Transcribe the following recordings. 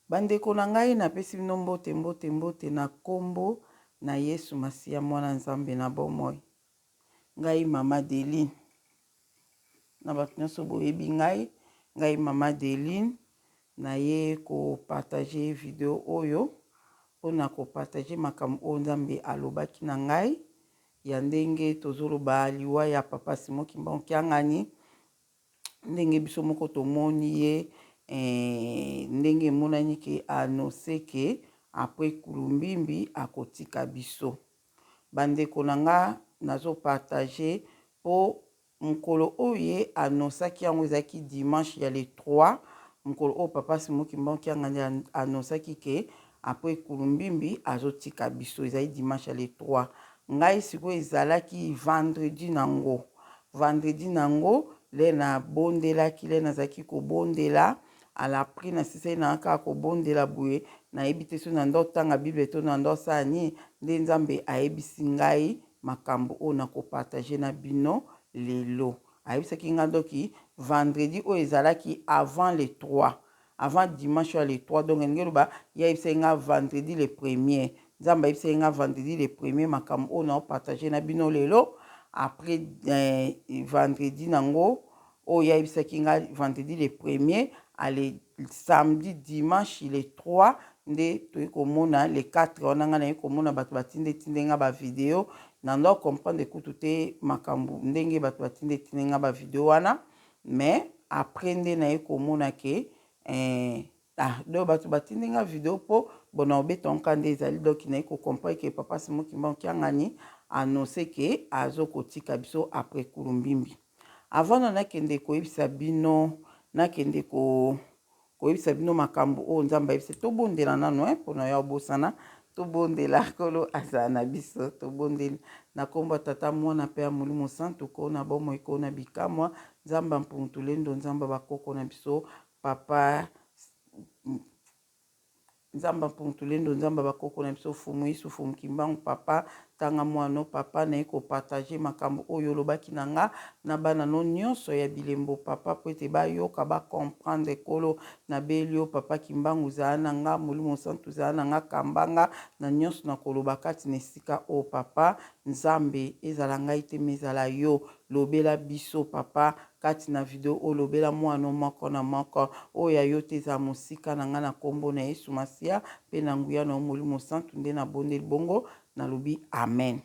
Bandeko na ngai napesi bino mbote mbote mbote na kombo na Yesu Masiya mwana Nzambe na bomoi. Ngai mama Deline na bato nyonso boyebi ngai, ngai mama Deline naye ko partager video oyo mpona ko partager makambo oyo Nzambe alobaki na ngai ya ndenge tozoloba liwa ya papa Simon Kimbangu Kiangani. Ndenge biso moko tomoni ye eh, ndenge emonani ke annonce ke après Kulumbimbi akotika biso. Bandeko na nga nazo partager po mokolo oyo ye annoncaki yango ezalaki dimanche ya le 3, mokolo oyo papa Simon Kimbangu Kiangani annoncaki ke après Kulumbimbi azotika biso, ezali dimanche ya le 3. Ngai sikoyo ezalaki vendredi nango Vendredi nango le na bondelaki le nazalaki kobondela à la prie na sisaki nanga kaka kobondela boye nayebi te soki nanda otanga bible to nanda osala nini nde nzambe ayebisi ngai makambo oyo nako partager na bino lelo ayebisaki ngai doki vendredi oyo ezalaki avant le 3 avant dimanche ya le 3 donc elingi eloba ye ayebisaki nga vendredi le premier nzambe ayebisaki nga vendredi le premier makambo oyo nao partage na bino lelo après eh, vendredi nango oyo ye ayebisaki nga vendredi le premier ale samedi dimanche le 3 nde toyei komona le 4 wana ngai naye komona bato batinde tinde nga bavideo nando comprendre kutu te makambo ndenge bato batinde tinde nga bavideo wana Mais après nde naye komona ke eh, ah donc bato batindi nga video po bon na obeta nka nde ezali donc naye ko comprendre ke papa Simon Kimbangu Kiangani annonce ke azo kotika biso après Kulumbimbi. Avant na nakende koyebisa bino nakende ko koyebisa bino makambo oyo Nzambe ayebisi tobondela nano eh, mpo na yo abosana tobondela Nkolo azala na biso tobondeli na nkombo ya Tata Mwana mpe ya Molimo Santu ko na bomoi ko na bikamwa Nzambe ya Mpungu Tulendo Nzambe ya bakoko na biso papa Nzambe mpungu tulendo nzambe ba koko na biso fumu yesu fumu kimbangu papa tanga muano papa naye ko partage makambo oyo olobaki na nga na bana no nionso ya bilembo papa po ete bayoka ba comprendre kolo na beli yo papa kimbangu zala na nga molimo santu zala na nga kamba nga na nionso na koloba kati na esika oyo papa nzambe ezala ngai te mais ezala yo lobela biso papa Kati na video oyo lobela muana moko na moko oyo ya yo te ezala mosika na ngai na kombo na yesu masiya pe na nguya na yo molimo santu nde na bondeli bongo nalobi amen.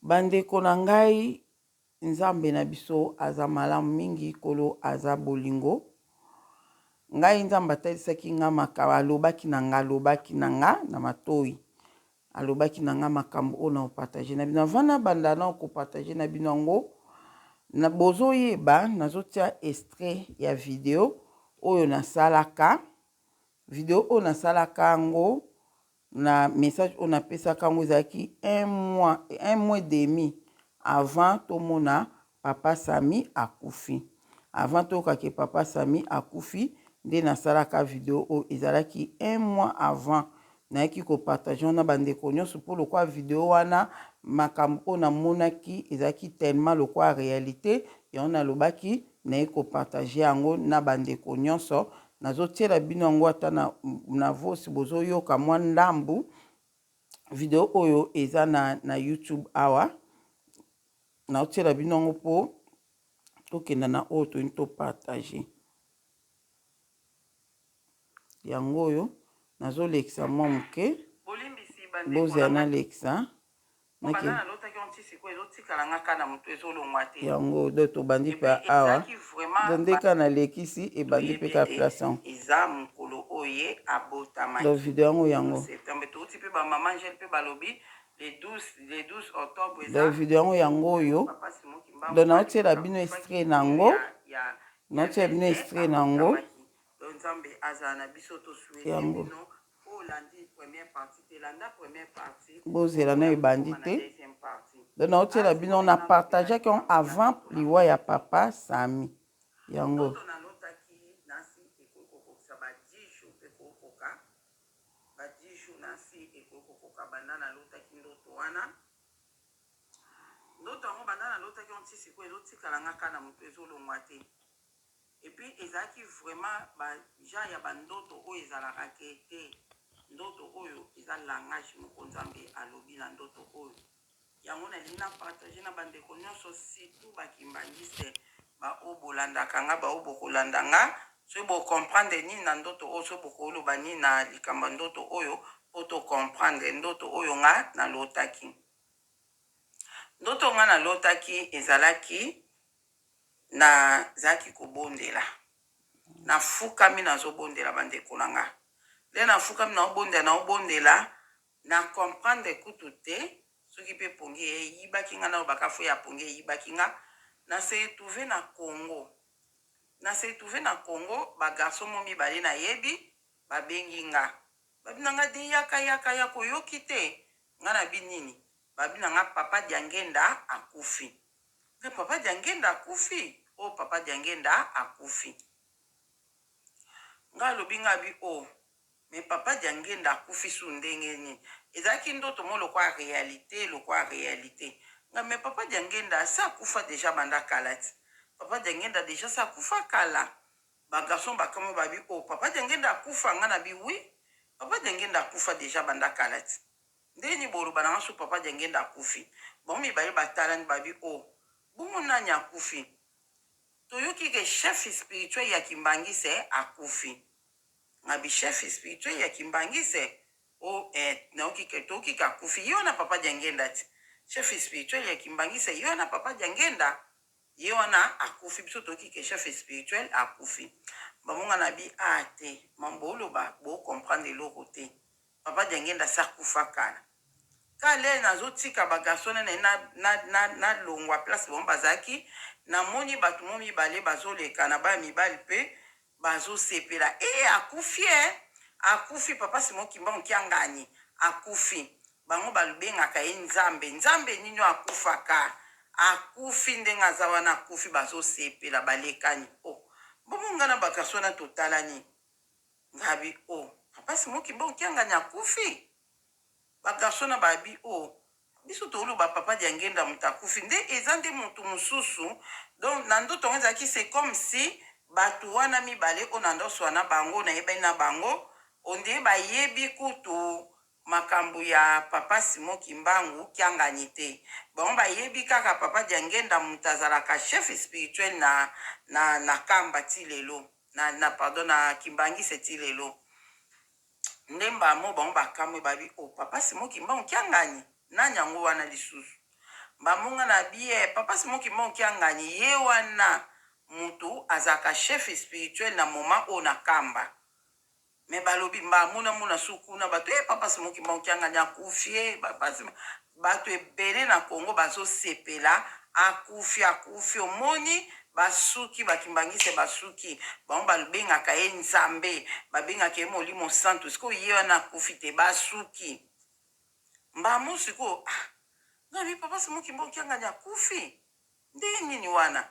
Ba ndeko na ngai nzambe na biso aza malamu mingi nkolo aza bolingo ngai nzambe atalisaki ngai makambo alobaki na ngai alobaki na ngai na matoyi Alobaki na nga makambo oyo nako partager na bino. Avant na banda nao ko partager na bino yango, na bozo yeba nazo tia extrait ya video oyo nasalaka. Video oyo nasalaka yango na message oyo napesaka yango ezalaki un mois, un mois et demi avant tomona Papa Samy akufi. Avant toyoka ke papa Samy akufi nde nasalaka video oyo ezalaki un mois avant nayaki ko partager yango na ba ndeko nionso po lokola video wana makambo oyo namonaki ezalaki tellement lokola realite yango nalobaki naye ko partager yango na ba ndeko nionso nazotiela bino yango ata na, na voice bozoyoka mwa ndambu video oyo eza na, na YouTube awa naotiela bino yango po tokenda na oyo tolingi to partager yango oyo nazolekisa mwa moke bozela nalekisa yango do tobandi mpe awa do nde kaka nalekisi ebandi mpe kaka place yango eza mokolo oyo ye abotamaki do video yango yango septembre touti mpe bamama angele mpe balobi le 12 le 12 octobre eza donc video yango yango oyo donc naotiela bino extrait na yango naotiela bino extrait na yango donc nzambe azala na biso tosuete yango bino oyo olandi première partie te landa première partie bozela nayo ebandi te donc naotiela bino na partageaki yango avant liwa ya papa Samy yango ndoto nalotaki nasi ekoki kokokisa ba 10 jours mpe kokoka ba 10 jours nasi ekoki kokoka banda nalotaki ndoto wana ndoto yango banda nalotaki yango ti sikoyo ezotikala nga kaka na moto ezolongwa te et puis ezali. Ezalaki vraiment ba genre ya ba ndoto oyo ezalaka ke te, ndoto oyo eza langage moko Nzambe alobi na ndoto oyo. Yango nalingi na partager na ba ndeko nionso surtout ba kimbanguiste ba oyo bolandaka nga, ba oyo bokolanda nga, soki bo comprendre nini na ndoto oyo, soki bokoloba nini na likambo ya ndoto oyo po to comprendre ndoto oyo nga nalotaki. Ndoto nga nalotaki ezalaki Nazalaki kobondela, nafukami nazobondela bandeko na nga. Nde nafukami naobondela, naobondela, na comprendre kutu te soki pe pongi eyibaki nga, nalobaka fo ya pongi eyibaki nga. Na se retrouver na Congo, na se retrouver na Congo, ba garçons mo mibale nayebi babengi nga, babi na nga de yaka yaka yaka, oyoki te? Nga nabi nini? Babi na nga papa Diangenda akufi. Nga papa Diangenda akufi? Oh papa Diangenda akufi. Nga alobi nga abi oh mais papa Diangenda akufi su ndenge nini? Ezalaki ndoto moko lokola realite, lokola realite. Nga mais papa Diangenda asi akufa dejà banda kala ti. Papa Diangenda dejà asi akufa kala. Ba garçons bakamwe babi oh papa Diangenda akufa? Nga nabi oui papa Diangenda akufa dejà banda kala ti. Ndenge nini boloba na nga soki papa Diangienda akufi? Bango mibale batalani babi oh bongo nani akufi? Toyoki ke chef spirituel ya kimbanguiste akufi. Ngabi chef spirituel ya kimbanguiste? Oh eh nayoki ke toyoki ke akufi ye wana papa Diangienda ti. Chef spirituel ya kimbanguiste ye wana papa Diangienda? Ye wana akufi biso toyoki ke chef spirituel akufi. Bango nga nabi ah te mambo oloba bo comprendre eloko te. Papa Diangienda asi akufa kala. Ka lere nazo tika ba garçon na naye na na na longwa place bango bazalaki, na moni batu mo mibale bazo leka na bana mibali pe bazo sepela eh akufi eh akufi papa Simon Kimbangu Kiangani akufi bango ba bengaka ye nzambe nzambe nini oyo akufaka akufi ndenge aza wana akufi bazo sepela balekani oh bongo nga na ba garçon wana totalani Ngabi oh papa Simon Kimbangu Kiangani akufi? Ba garçon na babi oh biso toloba papa Diangenda moto akufi nde eza nde moto mosusu. Donc na ndoto yango ezalaki c'est comme si bato wana mibale oyo na ndoswa na bango nayebani na bango ondire bayebi kutu makambo ya papa Simon Kimbangu Kiangani te. Bango bayebi kaka papa Diangenda moto azalaka chef spirituel na, na, na Kamba ti lelo. Na, na pardon, na Kimbanguiste ti lelo. Nde mbamo bango bakamwe babi oh papa Simon Kimbangu Kiangani nani yango wana lisusu? Mbamo nga na bi eh papa Simon Kimbangu Kiangani ye wana mutu azalaka chef spirituel na moment oyo na Kamba. Mais balobi mba mona mona su kuna bato eh papa Simon Kimbangu Kiangani akufi eh papa Simon bato ebele na Congo bazosepela akufi akufi omoni basuki bakimbangise basuki bango babengaka ye Nzambe babengaka ye Molimo Santu sikoyo ye wana akufi te basuki mbamo sikoyo ah ngabi papa Simon Kimbangu Kiangani akufi ndenge nini wana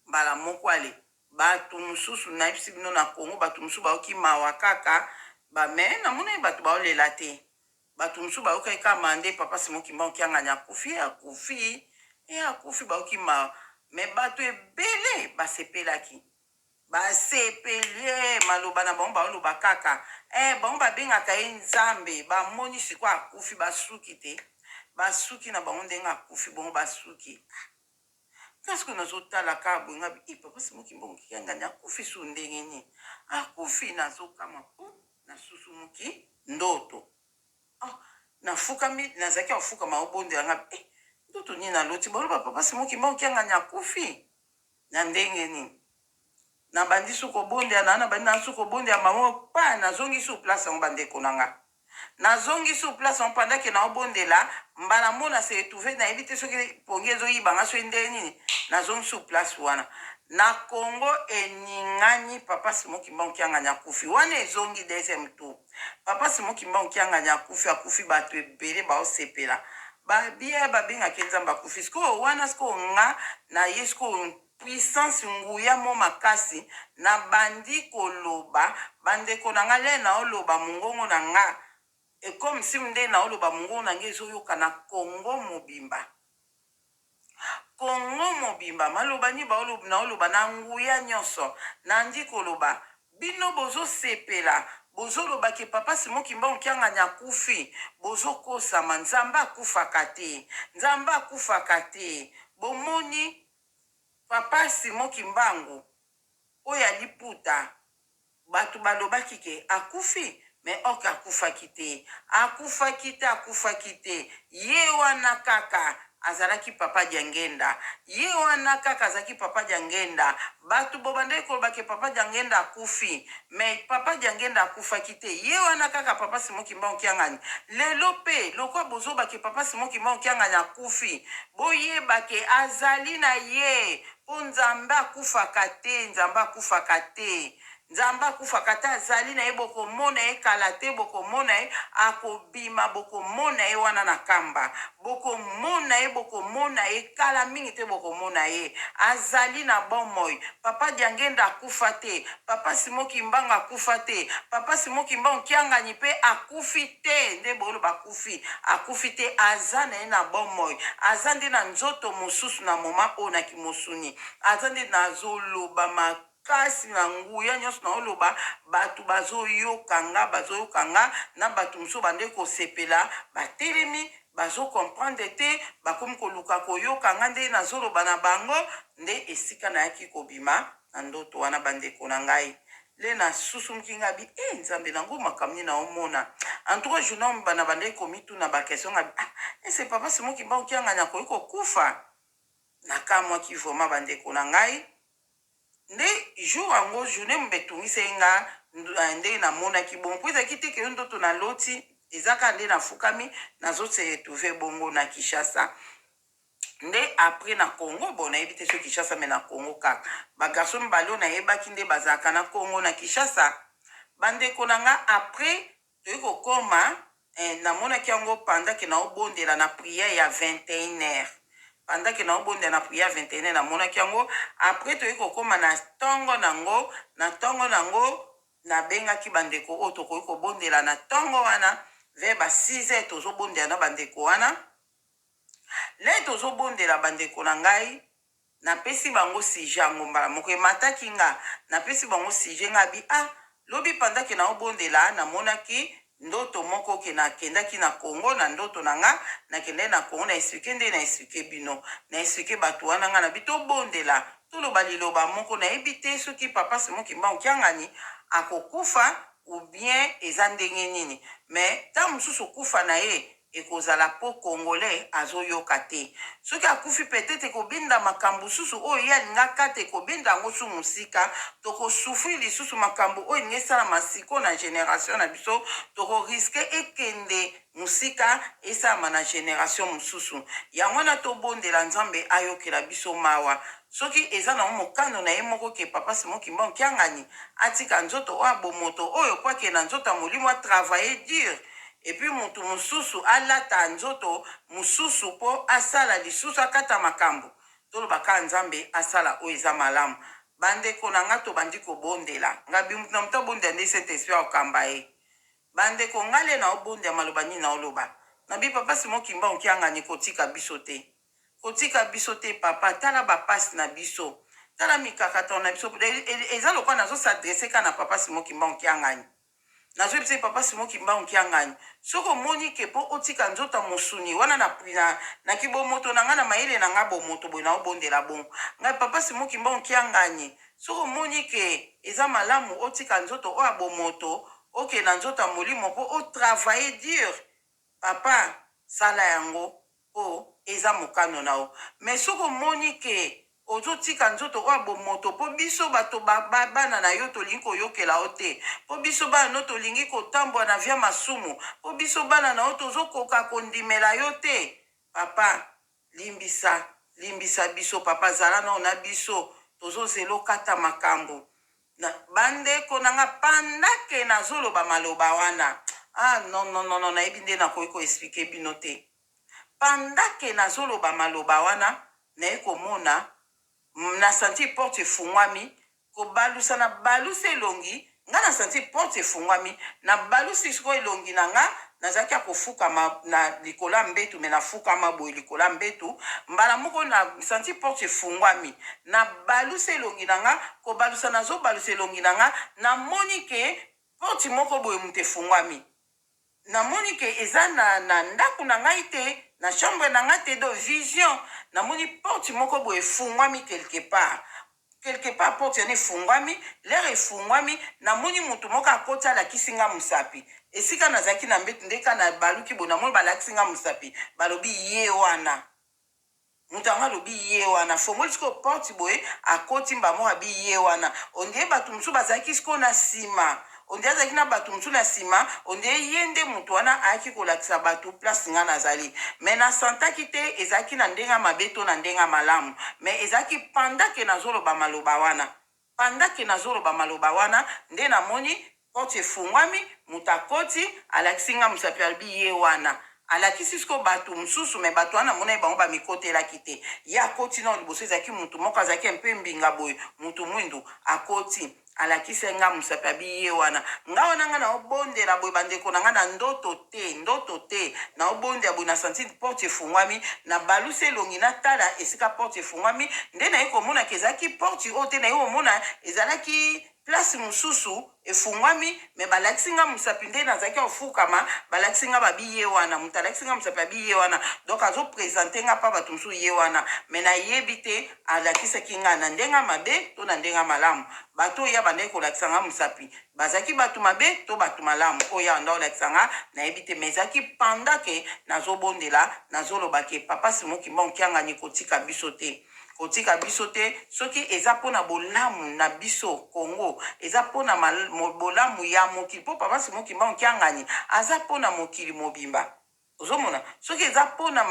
mbala moko ale Batu mususu nayebisi bino na Congo batu mususu bayoki mawa kaka ba mais namonaki batu baolela te batu mususu bayokaki kaka mawa nde papa Simon Kimbangu Kiangani akufi eh akufi eh akufi bayoki mawa mais batu ebele basepelaki basepeli eh maloba na bango baoloba kaka eh bango babengaka ye Nzambe bamoni sikoyo akufi basuki te basuki na bango ndenge akufi bongo basuki. Nga sikoyo nazo tala kaka boye nga bi papa Simon Kimbangu Kiangani akufi su ndenge nini akufi nazo kamwa pu na susumuki ndoto ah nafukami nazalaki ya kofukama obondela nga bi eh ndoto nini naloti baloba papa Simon Kimbangu Kiangani akufi na ndenge nini nabandi su kobondela na nabandi na su kobondela mama pa nazongi su place yango bandeko na nga Nazongi sur place yango pendant que nao bondela mbala moko na se retrouver nayebi te soki pongi ezo yiba nga soki ndenge nini nazongi sur place wana na Congo eningani papa Simon Kimbangu Kiangani akufi wana ezongi deuxième tour papa Simon Kimbangu Kiangani akufi akufi batu ebele bao sepela ba bien babengaki ye Nzambe akufi sikoyo wana sikoyo nga na ye sikoyo Puissance nguya mo makasi na bandi koloba ba ndeko na nga lè nao loba mongongo na nga comme si nde nao loba mongongo na nga ezo yoka na Congo mobimba. Congo mobimba maloba nini naoloba na nguya nyonso nandi koloba bino bozosepela bozoloba ke papa Simon Kimbangu Kiangani akufi bozokosama Nzambe akufaka te Nzambe akufaka te bomoni papa Simon Kimbangu oyo ya liputa Batu balobaki ke akufi mais ok akufaki te akufaki te akufaki te ye wana kaka azalaki papa diangenda ye wana kaka azalaki papa diangenda batu bobandaki koloba ke papa diangenda akufi mais papa diangenda akufaki te ye wana kaka papa simon kimbangu kiangani lelo pe lokola bozoba ke papa simon kimbangu kiangani akufi boyeba ke azali na ye Po nzambe akufaka te nzambe akufaka te nzambe akufaka te azali na ye bokomona ye kala te bokomona ye akobima bokomona ye wana na kamba bokomona ye bokomona ye kala mingi te bokomona ye azali na bomoi papa diangenda akufa te papa simo kimbangu akufa te papa simo kimbangu kiangani pe akufi te nde boloba akufi Akufi te aza naye na bomoi aza nde na nzoto mosusu na moment oyo na kimosuni aza nde nazo loba makasi na nguya nionso nao loba batu bazo yoka nga bazo yoka nga na batu mosusu bande kosepela batelemi bazo comprendre te bakomi koluka koyoka nga nde nazo loba na bango nde esika nayaki kobima na ndoto wana bandeko na ngai Le na susumuki nga bi eh nzambe na ngo makambo nini nao mona en tout cas journée mobimba na bandaki komituna ba question nga bi ah est ce papa Simon Kimbangu Kiangani akoki kokufa na kamwaki vraiment ba ndeko na ngai nde jour yango journée mobimba etungisaki nga ndenge namonaki bongo po ezalaki te ke yo ndoto naloti eza kaka nde nafukami nazo se retrouver bongo na Kinshasa Nde après na Congo bon nayebi te soki Kinshasa mais na Congo kaka ba garçon mibale oyo nayebaki nde bazalaka na Congo na Kinshasa ba ndeko na nga après toye kokoma eh, namonaki yango pendant ke naobondela na prière ya 21 heures pendant ke naobondela na prière ya 21 heures namonaki yango après toye kokoma na tongo nango na tongo nango nabengaki bandeko oyo tokoki kobondela na tongo wana vers ba 6 heures tozobondela na bandeko wana Lè tozo bondela ba ndeko na ngai na pesi bango sujet yango mbala moko emataki nga na pesi bango sujet nga abi ah lobi pendant ke nao bondela na monaki ndoto moko ke na kendaki na Congo na ndoto na nga na kendaki na Congo na explique nde na explique bino na explique batu wana nga na bi to bondela toloba liloba moko nayebi te soki papa Simon Kimbangu Kiangani akokufa ou bien eza ndenge nini mais tango mosusu kufa na ye Ekozala po congolais azo yoka te. Soki akufi peut etre ekobenda makambu susu oyo ye alingi akata ekobenda yango su musika, toko souffrir lisusu makambu oyo elingi esalama sikoyo na generation na biso toko risquer ekende musika esalama na generation mususu. Yango wana tobondela Nzambe ayokela biso mawa. Soki eza nango mokano na ye moko ke papa Simon Kimbangu Kiangani atika nzoto oyo ya bomoto oyo po akende na nzoto ya molimo a travailler dur Et puis mutu mususu alata nzoto mususu po asala lisusu akata makambu. Toloba kaka Nzambe asala oyo eza malamu. Ba ndeko na nga tobandi kobondela. Ngabi mutu na mutu abondela nde Saint Esprit akokamba ye. Ba ndeko nga le naobondela maloba nini naoloba? Nabi papa Simon Kimbangu Kiangani kotika biso te. Kotika biso te papa tala ba pasi na biso. Tala mikakatano na biso. Eza lokola nazo s'adresser kaka na papa Simon Kimbangu Kiangani. Nazoyebisa ye papa Simon Kimbangu Kiangani soki omoni ke po otika nzoto ya mosuni wana na na na kibomoto na nga na mayele na nga bomoto boye naobondela bongo ngai papa Simon Kimbangu Kiangani soki omoni ke eza malamu otika nzoto oyo ya bomoto okende na nzoto ya molimo po o travailler dur Papa sala yango po eza mokano na yo mais soki omoni ke ozo tika nzoto oyo ya bomoto po biso bato ba bana na yo tolingi koyokela yo te po biso bana no tolingi kotambua na vie ya masumu po biso bana na yo tozo koka kondimela yo te papa Limbisa limbisa biso papa zala nao na biso tozo zela okata makambu na ba ndeko na nga pendant que nazo loba maloba wana ah non non non nayebi nde nakoki ko expliquer bino te pendant que nazo loba maloba wana naye komona na sentir porte efungwami kobalusa na balusi elongi nga na sentir porte efungwami na balusi sikoyo elongi na nga. Nazalaki ya kofukama na likolo ya mbetu, mais nafukama boye likolo ya mbetu, mbala moko na senti porte efungwami. Nabalusi elongi na nga, kobalusa nazobalusa elongi na nga, namoni ke porte moko boye moto efungwami. Namoni ke eza na, na ndaku na ngai te, na chambre na ngai te, donc vision. Namoni porte moko boye efungwami quelque part. Quelque part porte wana efungwami, l'heure efungwami, namoni mutu moko akoti alakisi nga musapi. Esika nazalaki na mbetu nde kaka nabaluki boye namoni balakisi nga musapi, balobi ye wana. Mutu yango alobi ye wana, afongoli sikoyo porte boye akoti mbala moko abi ye wana. On dirait batu mosusu bazalaki sikoyo na sima, on dirait azalaki na batu mosusu na sima, on dirait ye nde mutu wana ayaki kolakisa batu place nga nazali. Mais na sentaki te ezalaki na ndenge ya mabe to na ndenge ya malamu, mais ezalaki pendant que nazoloba maloba wana. Pendant que nazoloba maloba wana nde namoni porte efungwami, mutu akoti, alakisi nga musapi alobi ye wana. Alakisi sikoyo batu mususu mais batu wana namonaki bango bamikotelaki te. Ye akoti nao liboso ezalaki mutu moko azalaki un peu mbinga boye, mutu mwindu, akoti alakisi nga musapi abi ye wana. Nga wana nga naobondela boye ba ndeko na nga na ndoto te, ndoto te, naobondela boye na sentir porte efungwami, nabalusi elongi natala esika porte efungwami nde naye komona ke ezalaki porte oyo te, naye komona ezalaki place mosusu efungwami, mais balakisi nga mosapi nde nazalaki ya kofukama, balakisi nga babi ye wana, moto alakisi nga mosapi abi ye wana, donc azo presente nga pa bato mosusu ye wana, mais nayebi te alakisaki nga na ndenge ya mabe to na ndenge ya malamu. Bato oyo ye abandaki kolakisa nga mosapi bazalaki bato mabe to bato malamu, oyo ye abandaki kolakisa nga nayebi te, mais ezalaki pendant ke nazobondela, nazoloba ke papa Simon Kimbangu Kiangani kotika biso te, kotika biso te, soki eza pona bolamu na biso Congo, eza pona bolamu ya mokili, po papa Simon Kimbangu Kiangani aza pona mokili mobimba. Ozomona soki eza pona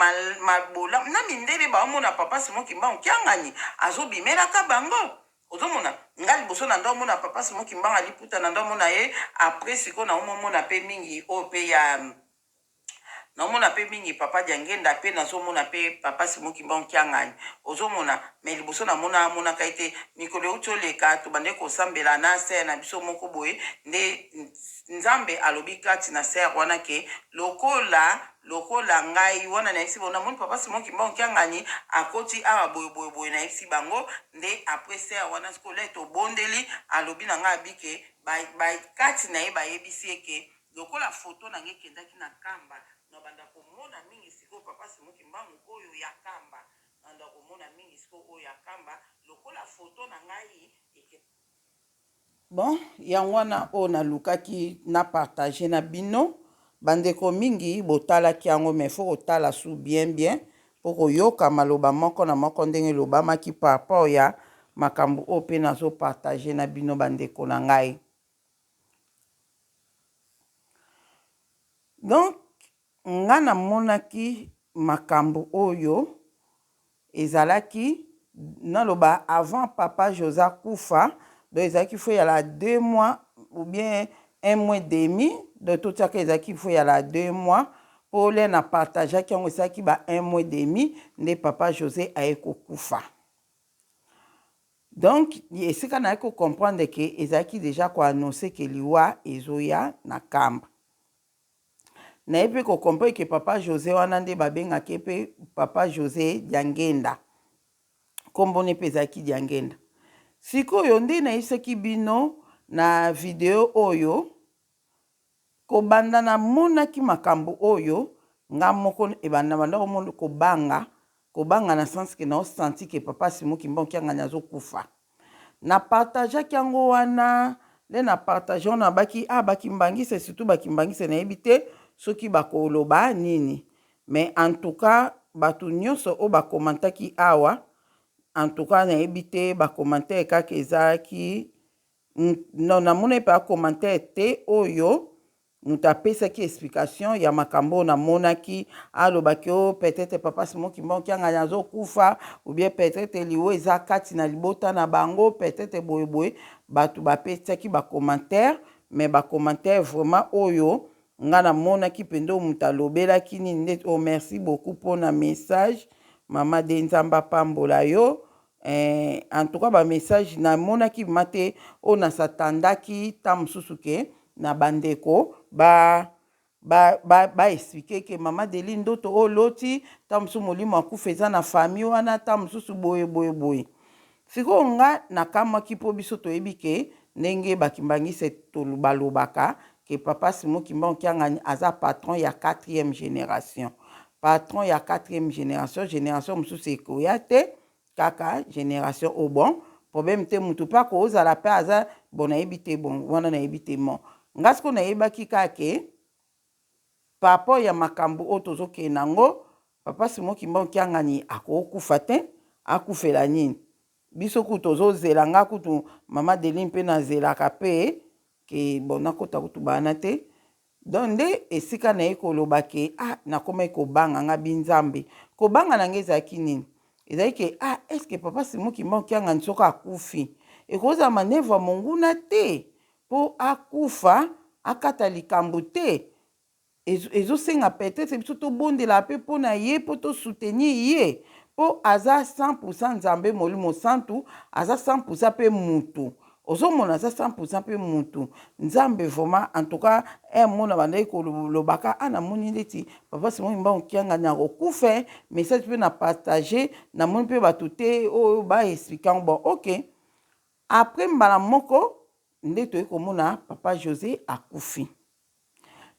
bolamu na mindele baomona papa Simon Kimbangu Kiangani azobimelaka bango. Ozomona nga liboso na ndo omona papa Simon Kimbangu aliputa na ndo omona ye après sikoyo na omomona pe mingi oyo pe ya naomona pe mingi papa Diangenda pe nazomona pe papa Simon Kimbangu Kiangani ozomona mais liboso namona amonaka ye te. Mikolo euti oleka tobandaki kosambela na sœur na biso moko boye nde Nzambe alobi kati na sœur wana ke lokola lokola ngai wana nayebisi bango namoni papa Simon Kimbangu Kiangani akoti awa boye boye boye nayebisi bango nde après sœur wana sikoyo lè tobondeli alobi na ngai abi ke ba, ba kati na ye bayebisi ye ke lokola photo na ngai ekendaki na Kamba nabanda komona mingi sikoyo papa Simon Kimbangu oyo ya Kamba nabanda komona mingi sikoyo oyo ya Kamba lokola photo na ngai eke Bon, yango wana oyo nalukaki na partager na bino. Bandeko mingi botalaki yango, mais faut kotala su bien bien mpo koyoka maloba moko na moko ndenge elobamaki par rapport ya makambo oyo mpe nazo partager na bino bandeko na ngai. Donc Nga na monaki makambu oyo ezalaki naloba avant papa Jose akufa donc ezalaki faut eyala deux mois ou bien un mois et demi donc totiaka ezalaki faut eyala deux mois po le na partageaki yango esalaki ba un mois et demi nde papa Jose aye kokufa. Donc esika naye ko comprendre ke ezalaki dejà ko annoncer ke liwa ezoya na kamba. Naye pe ko comprendre que papa Jose wana nde babengaka ye pe papa Jose Diangenda. Kombo ne pe ezalaki Diangenda. Sikoyo nde nayebisaki bino na video oyo, kobanda namonaki makambo oyo, nga moko ebanda nabanda komona kobanga, kobanga na sens que nao sentir que papa Simon Kimbangu Kiangani azokufa. Na partageaki yango wana nde na partage wana baki ah ba kimbanguiste surtout ba kimbanguiste nayebi te soki bakoloba nini mais en tout cas bato nyonso oyo ba commentaki awa en tout cas nayebi te ba commentaire kaka ezalaki non namonaki mpe commentaire te oyo Mutu apesaki explication ya makambo oyo namonaki, aloba ke oh peut etre papa Simon Kimbangu Kiangani azo kufa ou bien peut etre liwa eza kati na libota na bango, peut etre boye boye, batu bapesaki ba commentaires mais ba commentaires vraiment oyo nga namonaki penza oyo mutu alobelaki nini nde oh merci beaucoup pona message mama de Nzambe apambola yo eh, en tout cas ba message namonaki vraiment te oyo na s'attendaki temps mosusu ke na bandeko ba. Ba ba ba expliquer que mama Deli ndoto oyo oloti tango mosusu molimo ya kufa eza na famille wana tango mosusu boye boye boye. Sikoyo nga nakamwaki po biso toyebi ke ndenge ba kimbanguiste balobaka ke papa Simon Kimbangu Kiangani aza patron ya quatrième generation. Patron ya quatrième generation, generation mosusu ekoya te kaka generation oyo bon problème te mutu pe akozala pe aza bon nayebi te bon wana nayebi te mon nga sikoyo nayebaki kaka ke par rapport ya makambo oyo tozokende nango papa Simon Kimbangu Kiangani akokufa te akufela nini biso kutu tozozela nga kutu mama Deline mpe nazelaka pe ke bon nakota kutu bana te Donc nde esika naye koloba ke ah nakomaki kobanga nga bi nzambe kobanga na nga ezalaki nini ezalaki ke ah est ce que papa Simon Kimbangu Kiangani soki akufi ekozala manevre ya monguna te po akufa akata likambo te ezosenga peut etre biso tobondelaka pe po na ye po to soutenir ye po aza 100% nzambe molimo santu aza 100% pe mutu Ozo mona aza 100% pe mutu nzambe vraiment en tout cas un mot na bandaki kolobaka ah na moni ndeti papa Simon Kimbangu Kiangani akokufa eh message pe na partage na moni pe batu te oyo ba explique yango bon ok après mbala moko nde toye komona papa Jose akufi.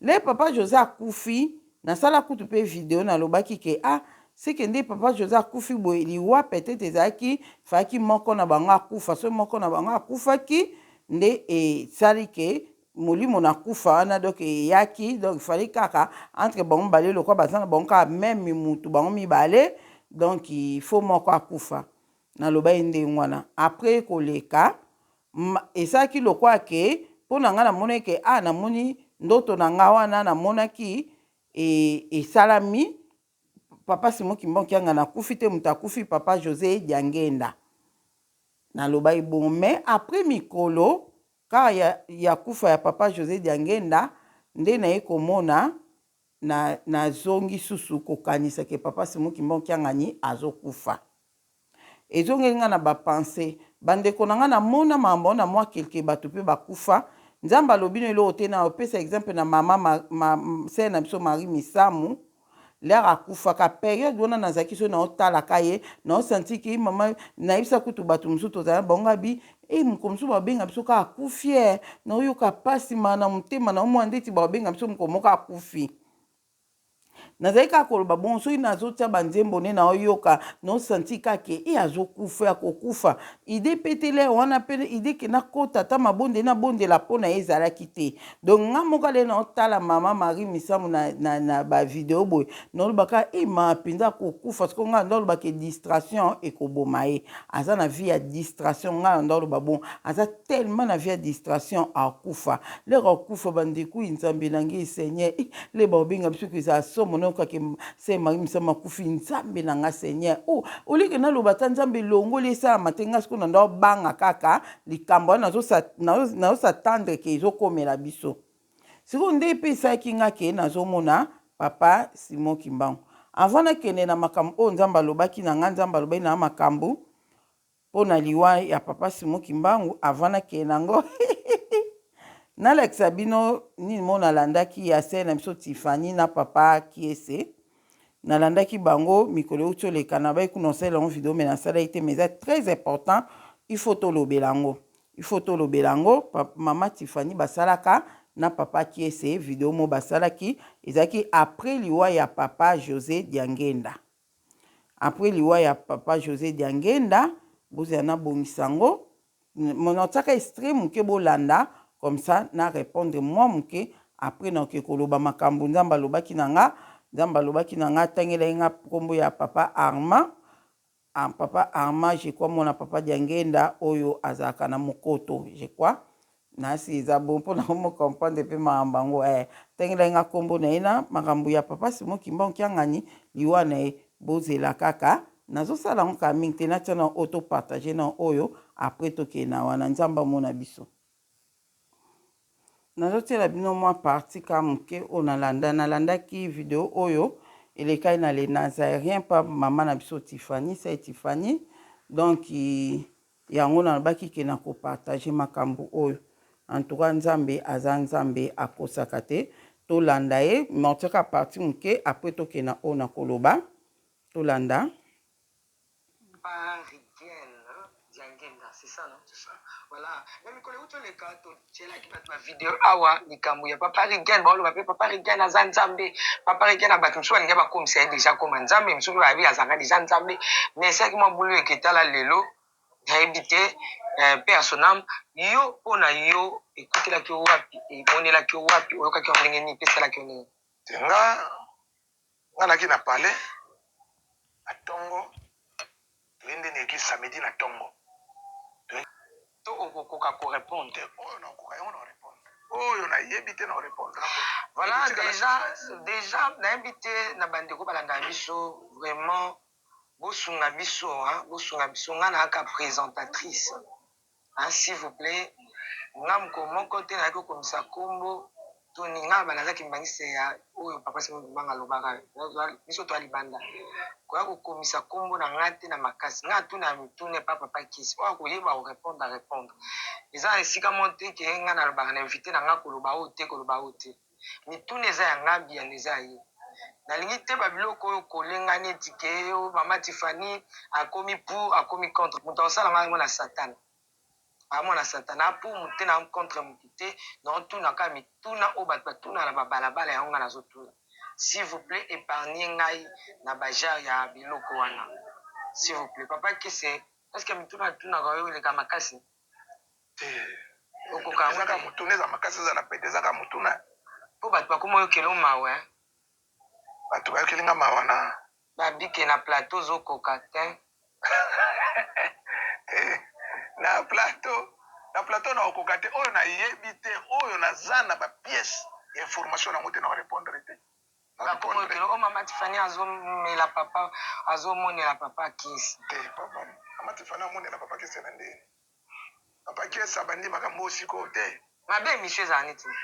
Le papa Jose akufi nasala kutu pe video nalobaki ke ah seke nde papa Jose akufi boye liwa peut etre ezalaki fayaki moko na bango akufa soki moko na bango akufaki nde esali ke molimo na kufa wana donc eyaki donc fallait kaka entre bango mibale lokola baza na bango kaka meme mutu bango mibale donc il faut moko akufa nalobaki ndenge wana après koleka Esalaki lokola ke mpo na ngai namonaki ke ah namoni ndoto na ngai wana namonaki e, esalami papa Simon Kimbangu Kiangani akufi te moto akufi papa Jose Diangenda nalobaki bongo mais après mikolo kaka ya, ya kufa ya papa Jose Diangenda nde naye komona na nazongi susu kokanisa ke papa Simon Kimbangu Kiangani azokufa. Ezongeli nga na ba pensees. Ba ndeko na nga na mona makambo yango na mua quelques batu pe ba kufa. Nzambe alobi no eloko te nao pesa exemple na mama ma ma sœur na biso Marie Misamu l'heure akufaka periode wana nazalaki soki nao tala ka ye nao sentir ke mama nayebisa kutu batu mosusu tozala na bango nga bi eh mokolo mosusu bao benga biso kaka akufi eh nao yoka pasi mawa na motema nao mona ndeti bao benga biso mokolo moko akufi. Nazali kaka koloba bongo soki nazotia ba nzembo nde naoyoka nao sentir kaka ke eh azokufa akokufa idee pe te l'heure wana pe idee ke nakota ata mabondeli nabondela po na ye ezalaki te donc nga moko ale naotala mama Marie Misamu na, na, na ba video boye naoloba kaka eh mama mpenza akokufa sikoyo nga nda ke distraction ekoboma ye aza na vie ya distraction nga nda oloba bongo aza tellement na vie ya distraction akufa lere akufa bandeko nzambe na ngai seigneur eh, le baobenga biso kozala somo nayoka ke se Marie Misamu akufi nzambe na nga seigneur oh, olike naloba ata nzambe elongoli esalama te nga sikoyo na nda obanga kaka likambo wana nazosatendre ke ezokomela biso sikoyo nde mpe esalaki nga ke nazomona papa Simon Kimbangu avant nakende na makambo oyo nzambe alobaki na nga nzambe alobaki na nga makambo mpo na liwa ya papa Simon Kimbangu avant nakende nango nalakisa bino nini mo nalandaki ya sere na biso Tiffany na papa Kiese nalandaki bango mikolo euti oleka na bai kuna osalela yango video me nasalaki te mais eza très important il faut tolobela yango il faut tolobela yango mama Tiffany basalaka na papa Kiese video mo basalaki ezalaki après liwa ya papa Jose Diangenda Après liwa ya papa Jose Diangenda, bozela nabongisa yango, natiaka extrait muke bolanda comme ça na repondre mua muke après nakoki koloba makambu Nzambe alobaki na nga, Nzambe alobaki na nga atangelaki nga kombo ya papa Armand, papa Armand je crois muana papa Diangenda oyo azalaka na Mokoto je crois Nasi eza bon pona mo comprendre pe makambo yango eh tangelaki nga kombo na ye na makambo ya papa Simon Kimbangu Kiangani liwa na ye bozela kaka nazosala yango kala mingi te natia na oyo to partager na oyo après tokende na wana Nzambe amona biso. Nazotiela bino mwa partie ka moke oyo nalanda nalandaki video oyo elekaki na le Nazairien pa mama na biso Tiffany sai Tiffany donc Yango nalobaki ke nako partager makambu oyo. En tout cas Nzambe aza Nzambe akosaka te. Tolanda ye mais otiaka partie muke après tokende na oyo nakoloba. Tolanda. Pa Rigen Diangenda c'est ça non? C'est ça. Voilà. Na mikolo euti oleka totielaki bato ba video awa likambo ya papa Rigen baoloba mpe papa Rigen aza nzambe. Papa Rigen na bato mosusu balingi bakomisa ye deja koma nzambe, mosusu mpe bayebi azalaka deja nzambe. Mais esalaki mwa bulu eke tala lelo nayebi te eh, mpe ya son ame yo mpo na yo ekutelaki yo wapi emonelaki yo wapi oyokaki yango ndenge nini mpe esalaki yo ndenge Te nga nga naki na palais na tongo toye nde na eglise samedi na tongo toye To okokoka ko repondre? Te oyo nakokoka yango nako repondre oyo nayebi te nako repondre yango te. Voilà Ekotikala dejà suspense. dejà nayebi te na ba ndeko balandaka biso vraiment bosunga biso hein bosunga biso nga nayaka presentatrice hein s'il vous plait nga mokolo moko te nayaki kokomisa kombo to nini nga naba naza kimbanguiste ya oyo papa Simon Kimbangu alobaka biso toya libanda koya kokomisa kombo na nga te na makasi nga natuna mituna epa papa kisi oyo akoyeba ko repondre a repondre eza na esika moko te ke nga nalobaka na invite na nga koloba oyo te koloba oyo te Mituna eza ya nga biyano eza ya ye. Nalingi te ba biloko oyo colle nga neti ke oh mama Tiffany akomi pour akomi contre. Mutu akosala nga mwana satana. Aza mwana satana. Na pour mutu te na contre mutu te. Nao tuna kaka mituna oyo batu batunaka na ba balabala yango nga nazo tuna. S'il vous plait epargne ngai na ba genre ya biloko wana. S'il vous plait. Papa Kese est ce que mituna natunaka yo eleka makasi? Te. Okoka yango Eza kaka te. motuna, eza makasi, ezala pete, eza kaka motuna. Po bato bakoma oyokela yo mawa hein. Bato bayokeli nga mawa na. Ba bike na plateau ozo koka tein. Te na plateau, na plateau nako koka te, oyo nayebi te, oyo naza na ba pièces ya information nango te nako repondre te. Bakoma oyokela oh mama Tiffany azo mela papa, azo monela papa kisi. Te papa, mama Tiffany amonela papa kisi na ndenge nini? Papa Kiese abandi makambo oyo sikoyo te. Mabe emission ezala neti nini?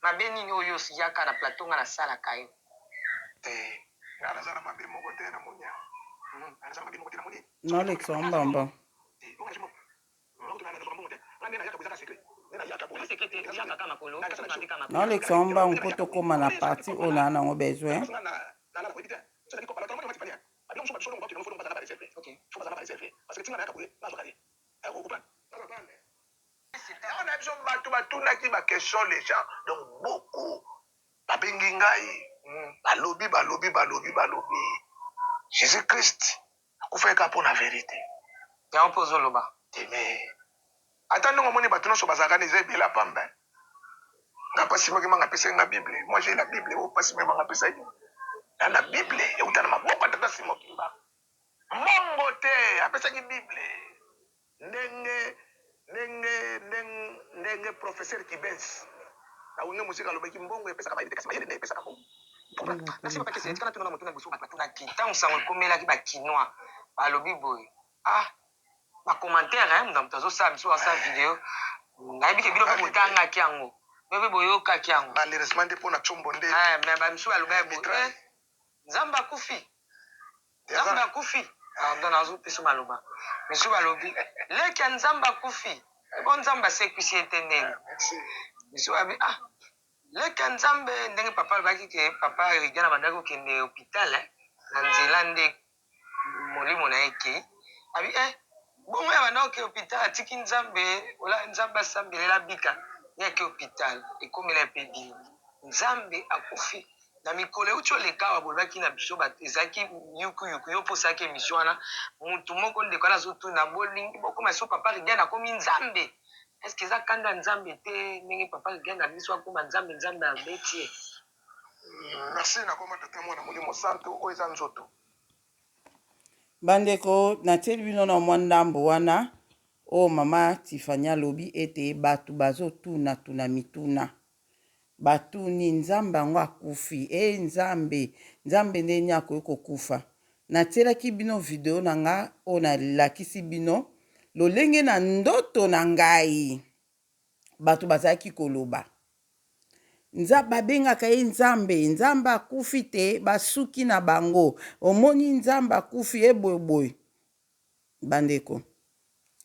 Mabe nini oyo yo yaka na plateau nga nasalaka yo. Te nga naza na mabe moko te na moni awa nga naza na mabe moko te na moni. Nolekisa mbamba. Naolekisa ngo mbangu mpo tokóma na partie oyo naa nango besoin. Yango na biso batu batunaki ba question les gens donc beaucoup babengi ngai balobi balobi balobi balobi Jesus Christ akufaki kaka pona verite. Yango pe ozoloba. Te mais ata ndenge omoni batu nionso bazalaka na eza ebele ya pamba hein. Nga pasi moki manga apesaki nga bible moi j'ai la bible oyo pasi moki manga apesaki nga na bible euta na maboko ya tata Simon Kimbangu. Mbongo te apesaki bible ndenge ndenge ndenge ndenge professeur Kibens na wenge musica alobaki mbongo epesaka mayele te kasi mayele nde epesaka mbongo. Merci papa Kese, tika natuna na motuna liboso bato batunaki ntango sango ekomelaki ba kinois balobi boye ah ba commentaire hein moto moto azosala biso asala video nayebi ke bino mpe botangaki yango bino mpe boyokaki yango Malheureusement nde mpo na tshombo nde eh, mais ba misusu balobaki boye eh, Nzambe akufi Nzambe akufi pardon nazo pesa maloba misusu balobi leki ya Nzambe akufi ebo Nzambe asekwisi ye te ndenge misusu balobi ah leki ya Nzambe ndenge papa alobaki ke papa Regan abandaki kokende hopital eh, na nzela nde molimo na ye ekei abi eh bongo ya banda kokende hopital atiki Nzambe ola Nzambe asambelela abika ye ake hopital ekomela ye mpe bino Nzambe akufi Na mikolo euti oleka awa bolobaki na biso ba ezalaki yuku yuku yo pe osalaki emission wana mutu moko ndeko wana azotuna bolingi bokoma lisusu papa Reagan akomi nzambe est ce que eza kanda ya nzambe te ndenge papa Reagan alingi soki akoma nzambe nzambe abeti ye. Merci nakoma tata mwana molimo santu oyo eza nzoto. Bandeko natieli bino na mwa ndambo wana oyo mama Tiffany alobi ete bato bazotuna tuna mituna. Batuni, Nzambe yango akufi? Ee Nzambe, Nzambe ndenge nini akoki kokufa? Natielaki bino video na nga oyo nalakisi bino lolenge na ndoto na ngai bato bazalaki koloba. Nza, babengaka ye Nzambe. Nzambe akufi te, basuki na bango. Omoni Nzambe akufi, ye boye boye. Bandeko,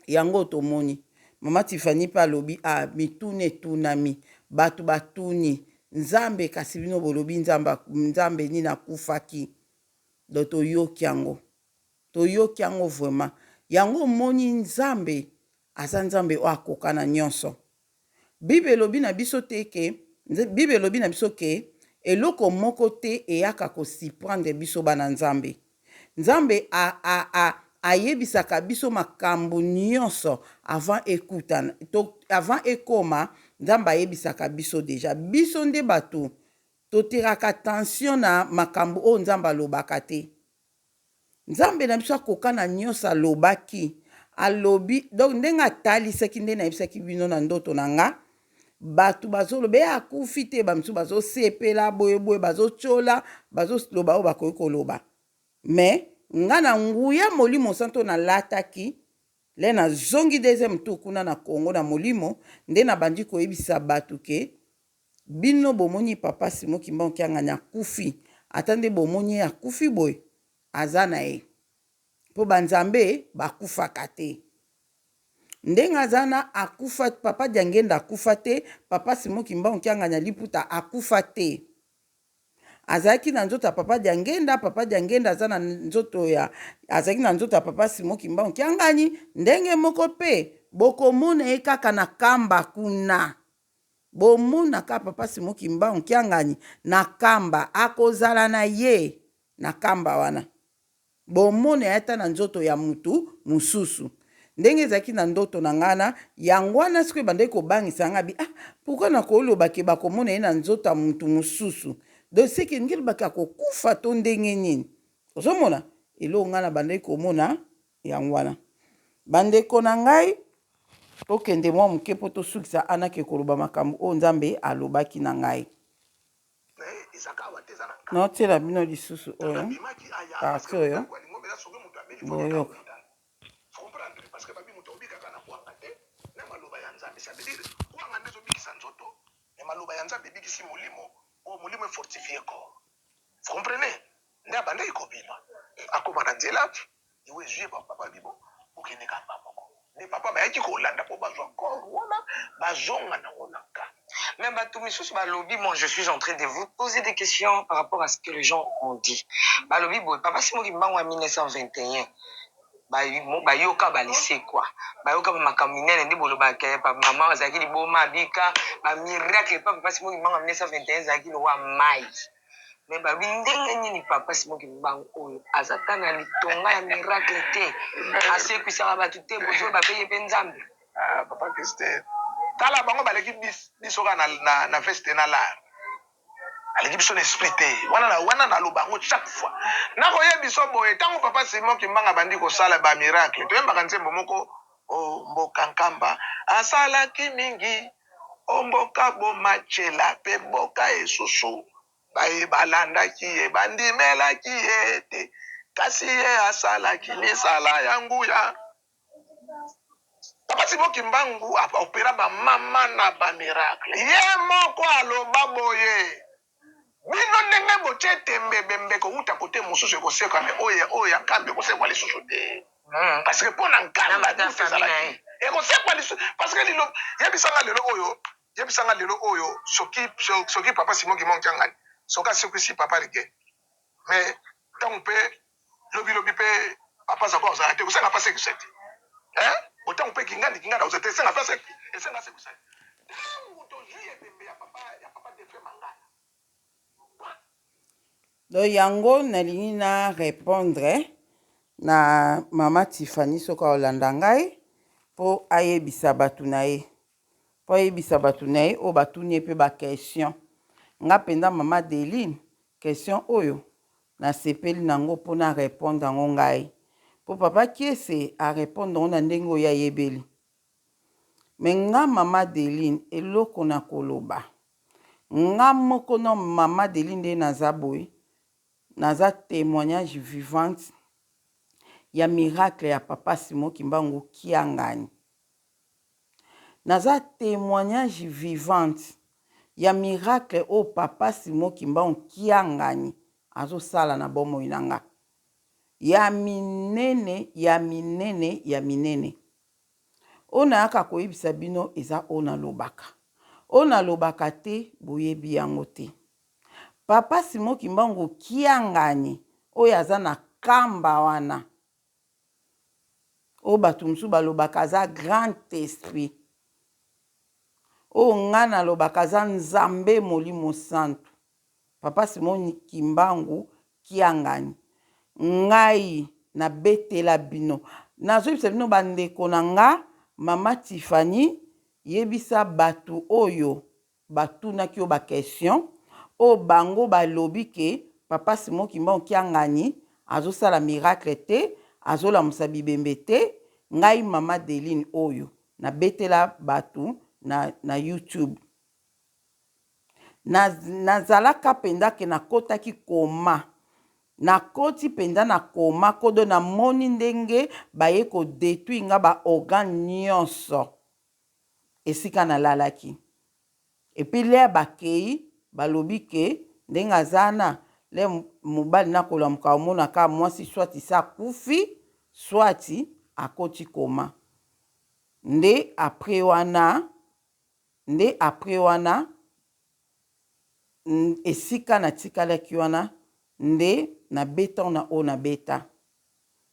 yango oyo tomoni. Mama Tiffany pe alobi, ah, mituna etunami. Bato batuni. Nzambe kasi bino bolobi Nzambe Nzambe nini akufaki donc toyoki yango toyoki yango vraiment yango omoni Nzambe aza Nzambe oyo akoka na nyonso Bible elobi na biso te ke Bible elobi na biso ke eloko moko te eyaka ko surprendre biso bana Nzambe. Nzambe a a a ayebisaka biso makambu nionso avant ekutana to avant ekoma Nzambe ayebisaka biso dejà. Biso nde batu to tiraka tension na makambu oyo Nzambe alobaka te. Nzambe na biso akoka na nionso alobaki alobi donc ndenge atalisaki nde nayebisaki bino na ndoto na nga bato bazoloba ye akufi te bamisusu bazosepela boyeboye bazotyola bazoloba oyo bakoki koloba me nga na nguya molimo santo nalataki le nazongi deuxième tour kuna na Congo na molimo nde nabandi koyebisa bato ke bino bomoni papa Simon Kimbangu Kiangani akufi ata nde bomoni ye akufi boye aza na ye mpo banzambe bakufaka te ndenge aza na akufa papa Diangenda akufa te papa Simon Kimbangu Kiangani aliputa akufa te azalaki na nzoto ya papa Diangenda papa Diangenda aza na nzoto ya azalaki na nzoto ya papa Simon Kimbangu Kiangani ndenge moko mpe bokomona ye kaka na kamba kuna Bomona ka papa Simon kimbangu kiangani na kamba akozala na ye na kamba wana bomona ye ata na nzoto ya mutu mususu ndenge ezalaki na ndoto na ngai na yango wana sikoyo ebandaki kobangisa ngai bi ah pourquoi nakoloba ke bakomona ye na nzoto ya mutu mususu donc seke elingi elobaki akokufa to ndenge nini ozomona eloko ngai nabandaki komona Yango wana, bandeko na ngai, tokende mwa moke mpo tosukisa anake koloba makambo oyo Nzambe alobaki na ngai. Naotiela bino lisusu oyo parti oyo boyoka. Maloba ya Nzambe ebikisi molimo, oyo molimo e fortifie corps. Vous comprenez? Nde abandaki kobima, akoma na nzela, liwa ezwi ye, papa balobi bon, bokende kaka mbala moko. Nde papa bayaki kolanda mpo bazwa corps wana, bazonga nango na camp. Mais bato misusu balobi, moi je suis en train de vous poser des questions par rapport à ce que les gens ont dit. Balobi boye, papa Simon Kimbangu ya 1921, bayoka ba lisekwa, bayoka ba makambo minene nde bolobaka ba mama azalaki liboma abika, ba miracle pa papa Simon Kimbangu ya 1921 ezalaki lokola mayi. Mais balobi ndenge nini papa Simon Kimbangu oyo aza ata na litonga ya miracle te, asekwisaka bato te, bozoloba pe ye pe Nzambe. Ah, papa Christelle, tala bango baleki biso kaka na, na, na veste na lar aleki biso na esprit te wana na wana naloba yango chaque fois nakoyebi biso boye ntango papa Simon Kimbangu abandi kosala ba miracle toyembaka nzembo moko o oh, mboka nkamba asalaki mingi O mboka bomacela pe boka esusu, baye balandaki ye bandimelaki ye te, kasi ye asalaki misala ya nguya. Papa Simon Kimbangu a opera ba mama na ba miracle. Ye moko aloba boye, Bino ndenge botie tembe ebembe ekowuta kote mosusu ekosekwa me oyo oyo ya nkamba ekosekwa lisusu te. Parce que mpo na nkamba kufa ezalaki ekosekwa lisusu parce que lilo yebisa nga lelo oyo yebisa nga lelo oyo soki soki papa Simon Kimbangu Kiangani soki asekwisi papa Rige mais ntango mpe lobi lobi mpe papa Zako azala te kosenga mpe asekisa te eh botango mpe kingandi kingandi akozala te esenga mpe esenga asekisa te ntango tozwi ebembe ya papa ya papa Defre Mangala. Donc yango nalingi na repondre na mama Tiffany soki akolanda ngai mpo ayebisa bato na ye mpo ayebisa bato na ye oyo batuni ye mpe ba question nga mpenza mama Adeline question oyo Nasepeli nango po na repondre yango ngai. Po papa Kiese a repondre yango na ndenge oyo ye ayebeli. Mais nga mama Adeline eloko na koloba nga moko no mama Adeline nde naza boye naza temoignage vivante ya miracle ya papa Simon Kimbangu Kiangani. Naza temoignage vivante ya miracle oyo papa Simon Kimbangu Kiangani azo sala na bomoi na nga. Ya minene, ya minene, ya minene. Oyo nayaka koyebisa bino eza oyo nalobaka. Oyo nalobaka te boyebi yango te. Papa Simon Kimbangu Kiangani oyo aza na kamba wana oyo batu mosusu balobaka aza grand esprit oyo nga nalobaka aza Nzambe molimo santu Papa Simon Kimbangu Kiangani ngai na betela bino nazoyebisa bino ba ndeko na nga mama Tiffany yebisa batu oyo batunaki yo ba question oyo bango balobi ke papa Simon Kimbangu Kiangani azosala miracle te azolamusa bibembe te ngai mama Deline oyo na betela batu na, na YouTube Na, nazalaka mpenza ke nakotaki koma. Nakoti mpenza na koma kodo namoni ndenge baye ko detruire nga ba organes nionso esika nalalaki. Et puis l'heure bakeyi balobi ke ndenge aza wana l'heure mobali na kolamuka omona kaka mwasi soit esi akufi soit akoti koma. Nde après wana Nde après wana esika natikalaki wana nde nabeta na oyo nabeta.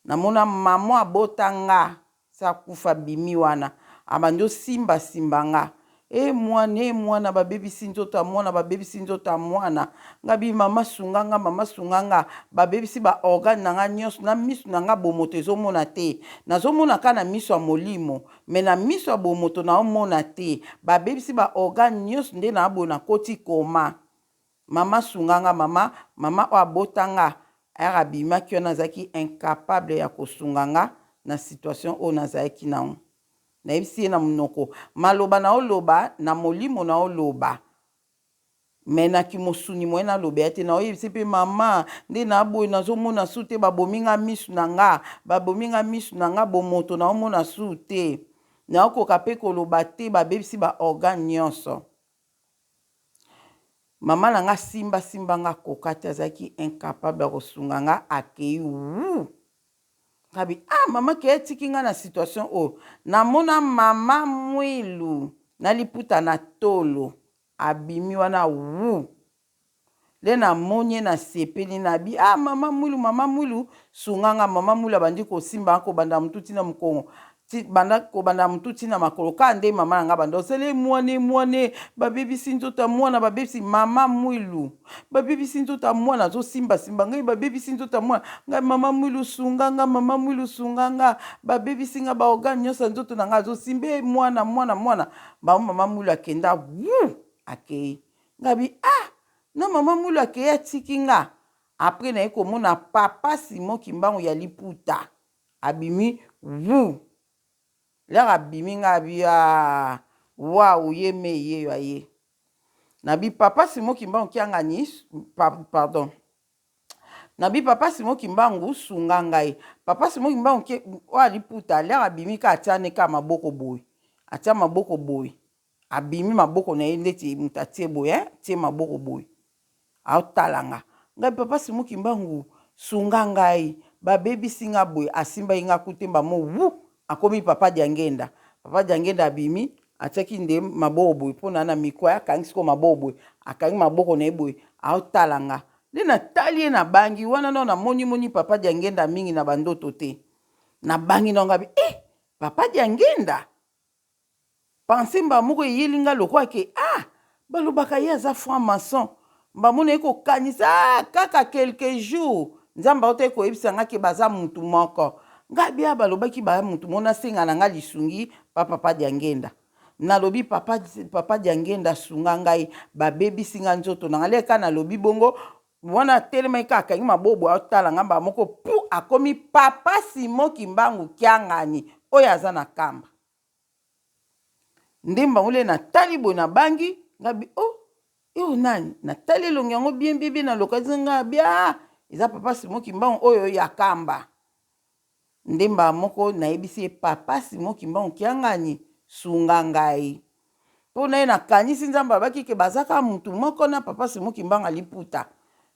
Namona maman abota nga se akufa abimi wana abandi osimba simba nga eh mwana eh mwana babebisi nzoto ya mwana babebisi nzoto ya mwana nga bi mama sunga nga mama sunga nga babebisi ba organe na nga nionso na misu na nga bomoto ezomona te nazomona kaka na misu ya molimo Mais na miso ya bomoto nao mona te ba bebisi ba organe nioso nde na boye na koti coma mama sunga nga mama mama oyo abota nga heure abimaki wana azalaki incapable ya kosunga nga na situation oyo nazalaki nango nayebisi ye na munoko maloba nao loba na molimo nao loba Mais na kimosuni moyen naloba ya te naoyebise pe mama nde na boye nazomona su te babomi nga misu na nga babomi nga misu na nga bomoto naomona su te naokoka pe koloba te babebisi ba organe nyonso mama na nga simba simba nga koka te azalaki incapable ya kosunga nga akei wuu ngabi ah mama ke atiki nga na situation oyo namona mama mwilu na liputa na tolo Abimi wana wuu nde na moni ye na sepeli na bi ah mama mwilu mama mwilu sunga nga mama mwilu abandi kosimba nga kobanda mutu ti na mukongo ti banda kobanda mutu ti na makolo kaka nde mama na nga abanda osala ye mwana ye mwana babebisi nzoto ya mwana babebisi mama mwilu babebisi nzoto ya mwana azosimba simba ngai babebisi nzoto ya mwana ngai mama mwilu sunga nga mama mwilu sunga nga babebisi nga ba organe nyonso ya nzoto na nga azosimba ye mwana mwana mwana Bango mama Mwilu akenda wuu akeyi nga bi ah na mama Mwilu akeyi atiki nga après naye komona papa Simon Kimbangu ya liputa abimi wuu l'heure abimi nga bi ah wawu ye meyi yeyo aye na bi papa Simon Kimbangu kiangani pardon Na bi papa Simon kimbangu sunga ngai papa Simon kimbangu ke oyo liputa l'heure abimi ka atia ne ka maboko boye atia maboko boye abimi maboko na ye ndeti mutu atie boye hein atie maboko boye aotala nga ngai papa Simon kimbangu sunga ngai babebisi nga boye asimbaki nga kutemba mo wu akomi papa Diangenda papa Diangenda abimi atiaki nde maboko boye mpo na na mikwa akangi sikoyo maboko boye akangi maboko na ye boye aotala nga Nde na tali ye na bangi wana nao na moni moni papa Diangenda mingi na ba ndoto te. Na bangi nao ngabi eh papa Diangenda? Pensee mbala moko eyeli nga lokola ke ah balobaka ye aza franc maçon. Mbala moko naye kokanisa ah kaka quelques jours Nzambe autaki koyebisa nga ke baza mutu moko. Ngabi ah balobaki ba mutu moko nasenga na nga lisungi pa papa Diangenda. Nalobi papa papa Diangenda sunga ngai babebisi nga nzoto na nga leka nalobi bongo wana atelemaki kaka akangi mabobo aotala nga mbala moko pu akomi papa Simon Kimbangu Kiangani oyo aza na kamba nde mbangu le natali boye nabangi nga bi oh oyo nani natali elongi yango bien bien bien na localise nga bia eza papa Simon Kimbangu oyo ya kamba Nde mbala moko nayebisi ye papa Simon Kimbangu Kiangani sunga ngai po naye nakanisi Nzambe alobaki ke baza kaka mutu moko na papa Simon Kimbangu aliputa.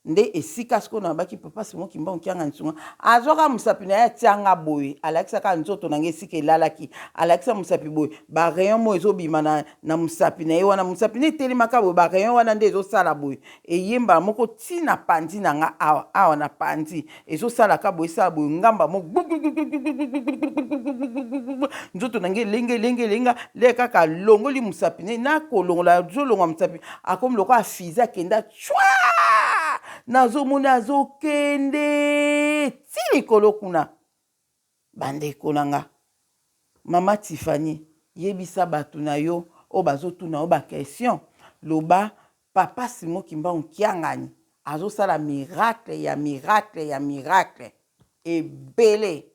Nde esika sikoyo nalobaki papa Simon Kimbangu Kiangani sunga azwaka mosapi na ye atia nga boye alakisaka nzoto na nga esika elalaki alakisa mosapi boye ba rayon moko ezobima na, na mosapi na ye wana mosapi nde etelemaka boye ba rayon wana nde ezosala boye eye mbala moko ti na panzi na nga awa awa na panzi ezosalaka boye esala boye ngamba moko nzoto na nga elenga elenga elenga le kaka alongoli mosapi ne nakolongola azolongola mosapi akomi lokola fize akenda Chwa! Nazomona azokende ti likolo kuna. Bandeko na nga, mama Tiffany, yebisa bato na yo oyo bazotuna yo ba question, loba papa Simon Kimbangu Kiangani azosala miracle ya miracle ya miracle ebele.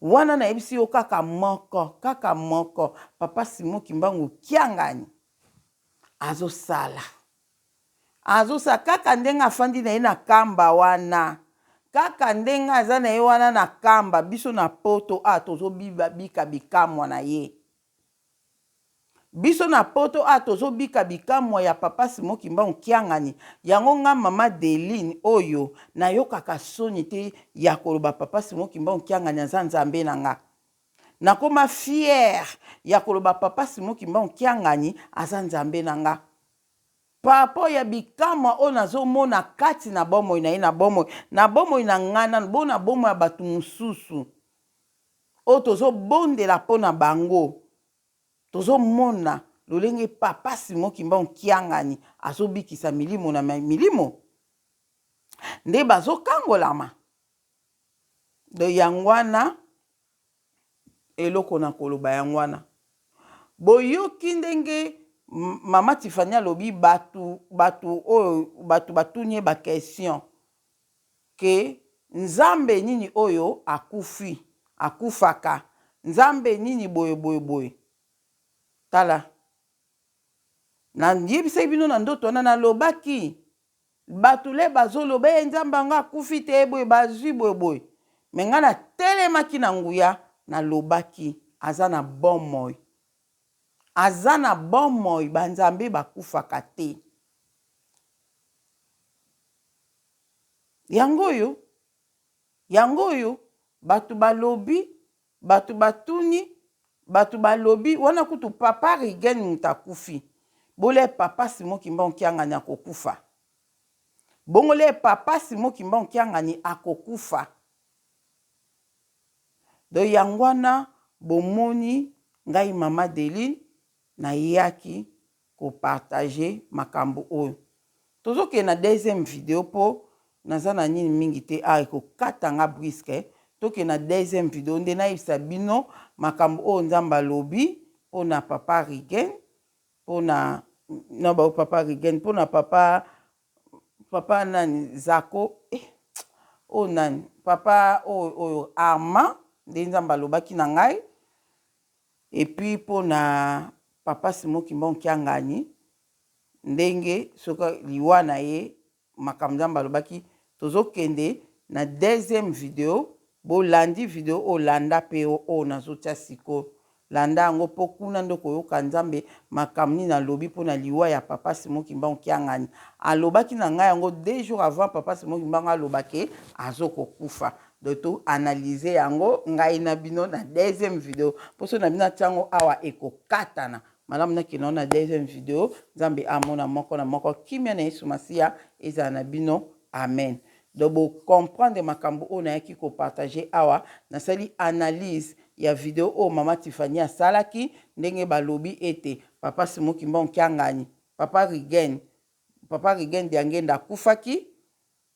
Wana nayebisi yo kaka moko, kaka moko, papa Simon Kimbangu Kiangani azosala. Azosala kaka ndenge afandi na ye na kamba wana, kaka ndenge aza na ye wana na kamba, biso na poto awa tozobika bikamwa na ye. Biso na poto awa tozo bika bikamwa ya papa Simon kimbangu kiangani yango nga mama Deline oyo nayokaka soni te ya koloba papa Simon kimbangu kiangani aza nzambe na nga nakoma fière ya koloba papa Simon kimbangu kiangani aza nzambe na nga par rapport ya bikamwa oyo nazo mona kati na bomoi na ye na bomoi na bomoi na nga nanu bo na bomoi ya batu mususu oyo tozo bondela po na bango tozo mona lolenge papa Simon kimbangu kiangani azo bikisa milimo na milimo nde bazo kangolama donc yango wana eloko na koloba yango wana boyoki ndenge mama Tiffany alobi batu batu oyo batu batuni ye ba question Que nzambe nini oyo akufi akufaka nzambe nini boye boye boye tala na yebisaki bino na ndoto wana na lobaki batu le bazo loba ye nzambe yango akufi te boye bazui boye boye me nga na telemaki na nguya na lobaki aza na bomoi aza na bomoi ba nzambe bakufaka te. Yango oyo, yango oyo, bato balobi, bato batuni, bato balobi, wana kutu papa Rigen moto akufi. Bole papa Simon Kimbangu Kiangani akokufa. Bongo le papa Simon Kimbangu Kiangani akokufa. Donc yango wana bomoni ngai mama Deline nayaki ko partager makambu oyo. Tozo kende na deuxième video po naza na nini mingi te awa eko kata nga brusque. Tokende na deuxième video nde nayebisa bino makambu oyo Nzambe alobi pona papa Rigen, pona na ba papa Rigen, pona papa papa nani Zako eh oyo nani papa oyo oyo Armand nde Nzambe alobaki na ngai. Et puis pona papa Simon Kimbangu Kiangani ndenge soki liwa na ye makambo Nzambe alobaki tozo kende na deuxième video bolandi video oyo landa pe oyo nazo tia sikoyo landa yango po kuna nde okoyoka Nzambe makambo nini alobi pona liwa ya papa Simon Kimbangu Kiangani alobaki na ngai yango deux jours avant papa Simon Kimbangu aloba ke azo kokufa Donc to analyser yango ngai na bino na deuxième video. Poso na bino atia yango awa ekokatana. Malamu nakende na deuxième video. Nzambe amona moko na moko. Kimia na Yesu Masiya ezala na bino. Amen. Donc bo comprendre makambo oyo nayaki ko partager awa. Nasali analyse ya video oyo mama Tiffany asalaki ndenge balobi ete papa Simon Kimbangu Kiangani, papa Rigen, papa Rigen Diangenda akufaki.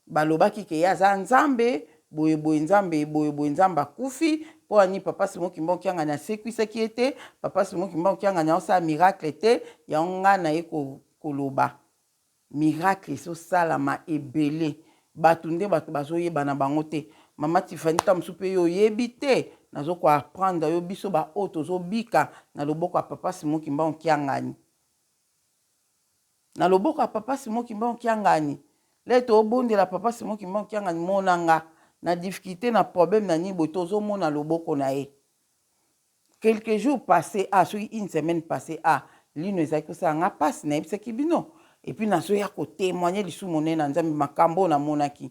Balobaki ke ye aza nzambe boye boye nzambe boye boye nzambe akufi po ani papa Simon kimbangu kiangani asekwisaki ye te papa Simon kimbangu kiangani aosala miracle te yango nga naye koloba miracle ezosalama ebele batu nde batu bazoyeba na bango te mama Tiffany ta mosusu pe yo oyebi te nazo ko apprendre yo biso ba oyo tozobika na loboko ya papa Simon kimbangu kiangani Na loboko ya papa Simon Kimbangu Kiangani lè to bondela papa Simon Kimbangu Kiangani mona nga na difficulte na problème na nini boye tozo mona loboko na ye quelques jours passe ah soki une semaine passe ah lino ezalaki kosala nga pasi nayebisaki bino. Et puis nazoya ko temoigner lisusu monene na Nzambe makambo oyo namonaki.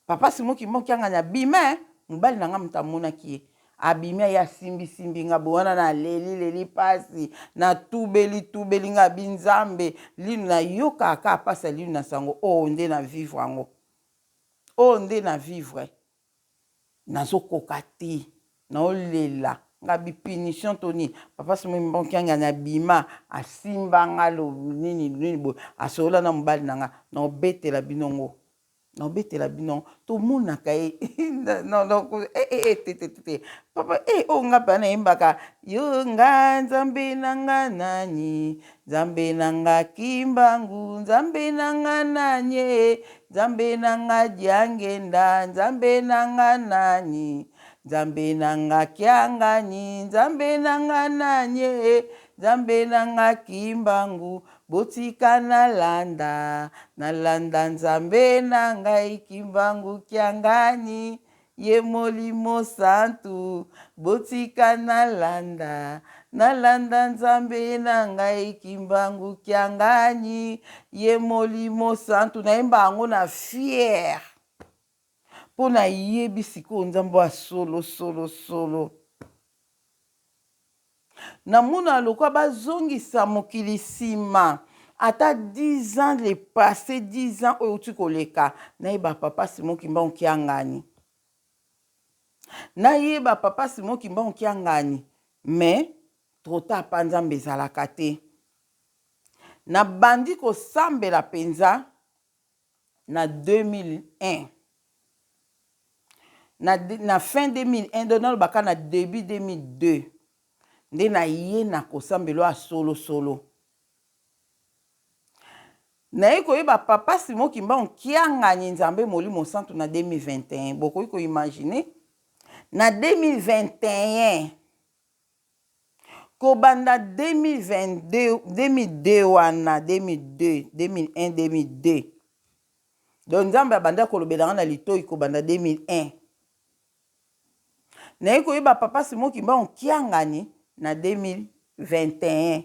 Papa Simon Kimbangu Kiangani abima eh, mobali na nga moto amonaki ye. Abimi aye asimbi simbi nga boye wana na leli leli pasi na tubeli tubeli nga abi Nzambe linu na yokaka kaka pasi ya linu na sango oyo nde na vivre yango. Oyo nde na vivre. Nazo koka te nao lela nga bi punition to nini papa simon kimbangu kiangani abima asimba nga lo nini nini boye asolola na mobali na nga nao betela bino ngo nao betela bino tomonaka ye non non eh eh eh te te te papa eh oyo nga pe nayembaka yo nga nzambe na nga nani nzambe na nga kimbangu nzambe na nga nani eh Nzambe na nga Diangenda, Nzambe na nga nani? Nzambe na nga Kiangani, Nzambe na nga nani eh? Nzambe na nga Kimbangu, botika nalanda, nalanda Nzambe na ngai Kimbangu Kiangani, Ye Molimo Santu, botika nalanda, nalanda Nzambe na ngai Kimbangu Kiangani, Ye Molimo Santu. Nayemba yango na fier mpo nayebi sikoyo Nzambe ya solo solo solo. Namona lokola bazongisa mokili sima ata 10 ans le passe 10 ans oyo euti koleka nayeba papa Simon Kimbangu Kiangani nayeba papa Simon Kimbangu Kiangani mais trop tard pa Nzambe ezalaka te nabandi kosambela penza na 2001 na, na fin 2001 donc nalobaka na début 2002 nde naye na kosambelo ya solo solo naye koyeba papa Simon Kimbangu Kiangani Nzambe Molimo Santu na 2021 bokoki koimagine na 2021 Kobanda 2022, 2002 wana, 2002, 2001, 2002. Donc Nzambe abanda kolobela nga na litoyi kobanda 2001. Naye koyeba Papa Simon Kimbangu Kiangani na 2021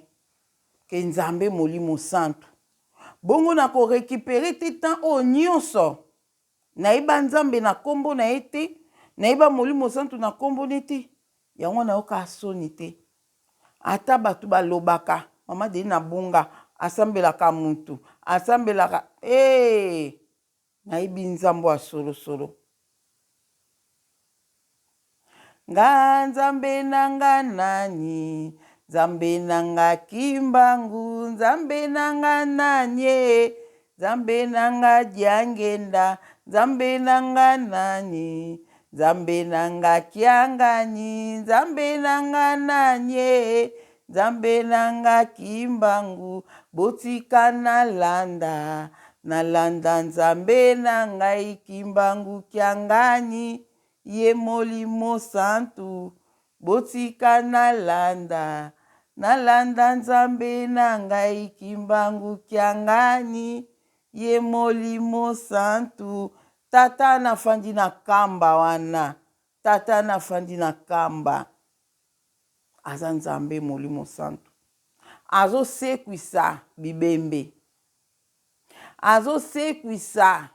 ke Nzambe Molimo Santu. Bongo na ko recuperer te temps oyo nionso Nayeba Nzambe na kombo na ye te, nayeba Molimo Santu na kombo ne te. Yango nayokaka soni te. Ata batu balobaka, Mama Deline abunga, asambelaka mutu, asambelaka ee! Nayebi Nzambe oyo ya solo solo. Nga Nzambe na nga nani? Nzambe na nga Kimbangu, Nzambe na nga nani eh? Nzambe na nga Diangenda, Nzambe na nga nani? Nzambe na nga Kiangani, Nzambe na nga nani eh? Nzambe na nga Kimbangu, botika nalanda, nalanda Nzambe na ngai Kimbangu Kiangani. Ye Molimo Santu, botika nalanda, nalanda Nzambe na ngai Kimbangu Kiangani, Ye Molimo Santu, Tata nafandi na kamba wana, Tata nafandi na kamba, aza Nzambe Molimo Santu, azosekwisa bibembe, azosekwisa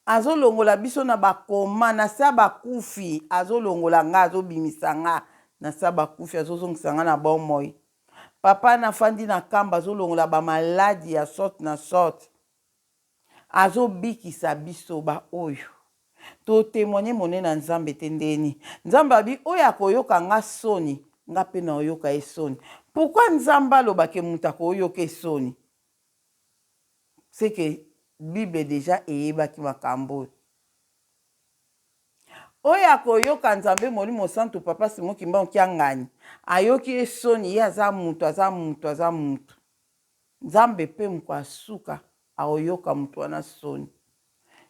Azo longola biso na ba coma na se ya ba kufi azo longola nga azo bimisa nga na se ya ba kufi azo zongisa nga na bomoi papa na fandi na kamba azo longola ba maladi ya sorte na sorte azo bikisa biso ba oyo to temoigne mone na nzambe te ndeni nzambe abi oyo akoyoka nga soni nga pe na oyoka ye soni pourquoi nzambe aloba ke moto akoyoka ye soni Ce que bible dejà eyebaki makambo oyo. Oyo akoyoka Nzambe Molimo Santu Papa Simon Kimbangu Kiangani ayoki ye soni ye aza mutu aza mutu aza mutu Nzambe pe mokolo ya suka akoyoka mutu wana soni.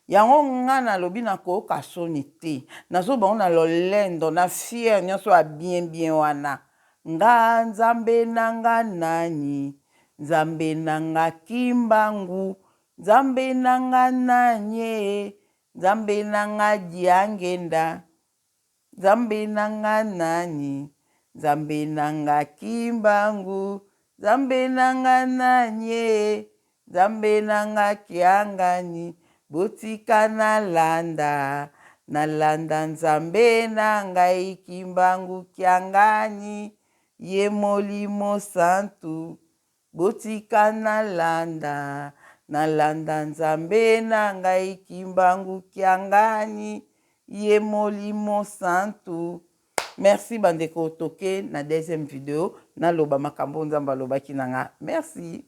Yango nga nalobi nakoyoka soni te nazo bango na lolendo na fier nionso ya bien bien wana nga nzambe na nga nani nzambe na nga kimbangu nzambe na nga naniee nzambe na nga diangenda Nzambe na nga nani? Nzambe na nga Kimbangu. Nzambe na nga nani e Nzambe na nga kiangani Botika nalanda Nalanda Nzambe na ngai Kimbangu kiangani Ye Molimo Santu Botika nalanda Nalanda Nzambe na ngai Kimbangu kiangani Ye Molimo Santu. Merci bandeko, toke na deuxième video naloba makambo Nzambe alobaki na nga. Merci.